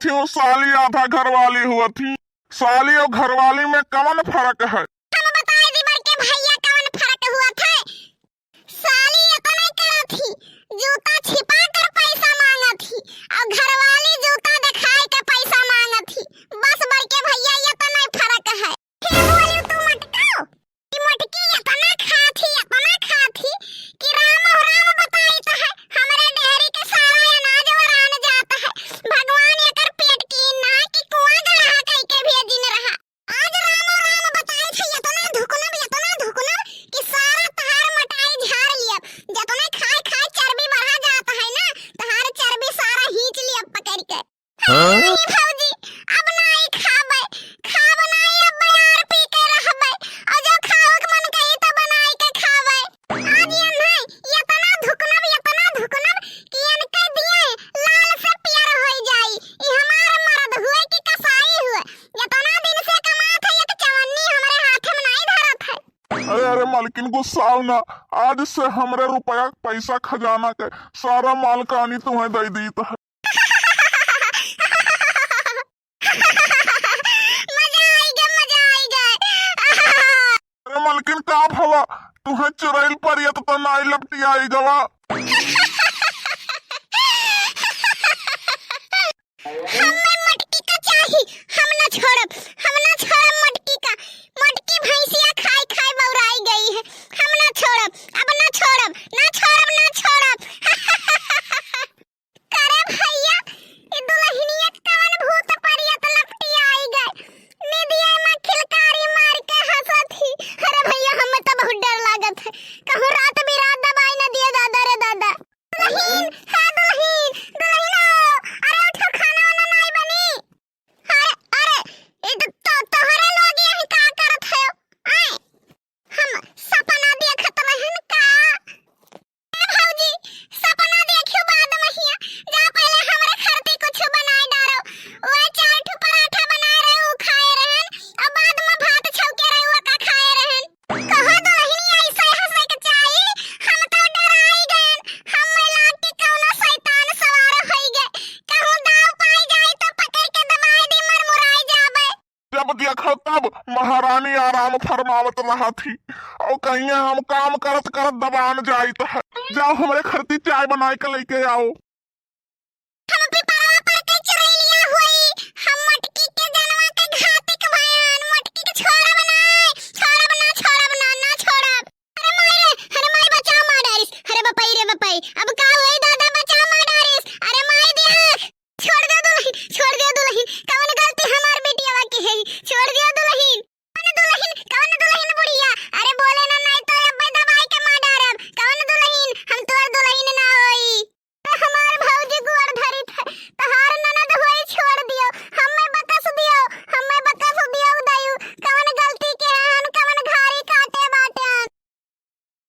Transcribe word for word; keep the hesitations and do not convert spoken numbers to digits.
थी, वो साली आधा घरवाली हुआ थी। साली और घरवाली में कवन फर्क है? हम बताई दी बड़के भैया कवन फर्क हुआ था। साली इतना करा थी, जूता छिपा कर पैसा मांगा थी, और घरवाली जूता दिखाए के पैसा मांगा थी। बस बड़के भैया इतना ही फर्क है। फिर बोली तू मटकाओ। ई मोटकी एतना खात ही, एतना खात ही कि राम हो राम बताइत है, हमरे डेहरी के सारा अनाज वरान जात है। भगवान एकर पेट कीन ना कि कुआं गड़हा कइके भेजिन रहा। आज राम हो राम बताइत है, एतना धुकनब, एतना धुकनब कि सारा तहार मोटाई झार लियब। जतने खाए खाए चर्बी बढ़ा जात है ना, तहार चर्बी सारा हींच लियब पकड़ के। हाँ? नहीं भौजी, अब नाई खाबै, खाब नाई, अब बयार पी के रहबै। और जो खाओ के मन कही तो बनाई के खाबै। आज ये नहीं, इतना धुकनब, इतना धुकनब कि इनके दिए लाल से पियर होई जाई। ई हमार मर्द हुए कि कसाई हुए, इतना दिन से कमात है, एक चवन्नी हमरे हाथ में नाई धरत है। अरे, अरे, मालकिन गुस्साओ ना, आज से हमरे रुपया, पैसा, खजाना के सारा मालकानी तुम्हें दे दीत है। मजा आइगा, मजा आइगा। अरे मलकिन, का भवा? तुहे चुरैल परियत त नाई लपटियाई गवा। हमें मटकी का चाही, हम ना छोड़ब, हम ना छोड़ब मटकी का। मटकी भैंसिया खाई खाई बौराई गई है, हम ना छोड़ब, अब ना छोड़ब, ना छोड़ब, ना छोड़ब। करे भैया, ई दुलहिनिया कवन भूत परियत लपटी आई गए। निदिया में खिलकारी मार के हंसत ही। अरे भैया, हमें तो बहुत डर लागत है। कहूँ रात बिरात दबाई न दिए दादा रे दादा। दुलहिन, हे दुलहिन, दुलहिन हो। अरे उठो, खाना वाना नाई बनी। अरे, अरे, ई तो, तो, तोहरे लोग यही का करत है? आए, हम सपना देखत रहन का? ए भौजी, सपना देखियो बाद में हिया। जा पहले हमरे खरती कुछ बनाए डारो। ओए चार ठो पराठा बनाए रहे, उ खाए रहन। अब बाद में भात छौके रहे, उ का खाए रहन। कहो दुलहिनी ऐसे हंसे के चाही, हम तो डराई गएन। हम लाग के कौनो शैतान सवार होई गए। कहूँ दाव पाई जाई तो पकड़ के दबाए दी, मरमुराई जाबे। जब देखो तब महारानी आराम फरमावत रहत ही, और कहिए हम काम करत करत दबान जाइत है। जाओ हमरे खरती चाय बनाए के लेके आओ।